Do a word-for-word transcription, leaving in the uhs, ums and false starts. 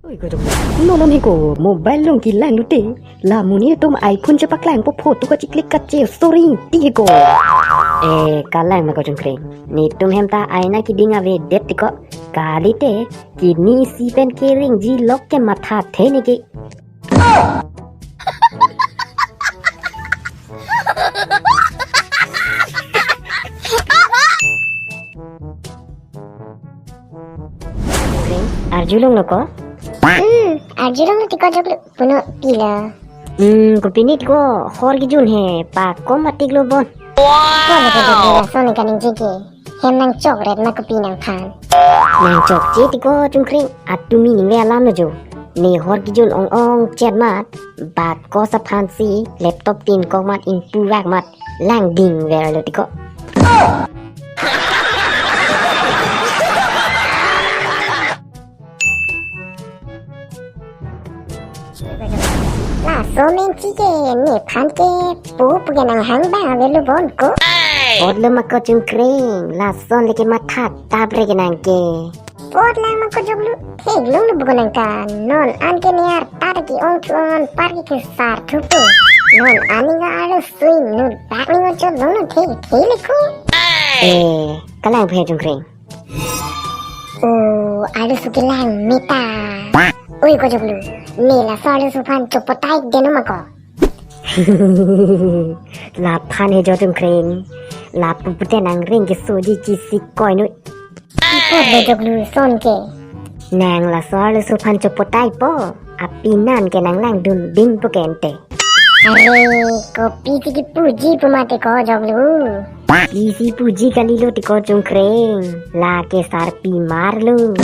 Oi ko jok. Nolon he ko mobile along kelang lote. La monit atum iPhone chepaklangpo photo kachiklik kache soring ti he ko. Eh, kalang ma ko Chungkreng. Netum hem ta aina keding avedet ti ko. Kalite kini isi pen keringji lok ke mathathe neke. Arjulonglo ko? Hmm, arjulonglo ti ko joklo. Puno pilo. Hmm, kopine ti ko hor kejun he pa kom atiklo bon. Ko lo ko joklo lason kaningje ke. Hem nangchokret ma kopi nangphan. Nangchokche ti ko Chungkreng. Atumi ningve alam lo jo. Ne hor kejun ong ong chet mat. Ba ko sa phan si laptop tin kok mat ingpu vak mat. Lang ding ver lo ti ko. Laso mengchi ke nephan ke pu pu ke nanghang ba avelo bon ko. Apotlo ma ko Chungkreng, lason le ke matha tap re ke nang ke. Apot lang ma ko joklo, theklonglo buko nang ta, non an ke ne arta ke ong thu ong anpar ke kesar thupo. Non an ning arlo sui nu dak ning cholonglo the the le ko. Eh, kalang phe Chungkreng. Oh, arloso kelang meta. Oi ko joklo. Ne laso arloso aphan chopotai deno ma ko. Laphan he jo Chungkreng. Lapu pute nangring kesoji chisi koinu. Ipot lo joklo son ke. Nang laso arloso aphan chopotaipo. Apinan ke nang langdun dingpo ke ente. Are, kopi ti kipuji pu mate ko joklo. Isi puji kalilo ti ko Chungkreng. La ke sarpi marlo.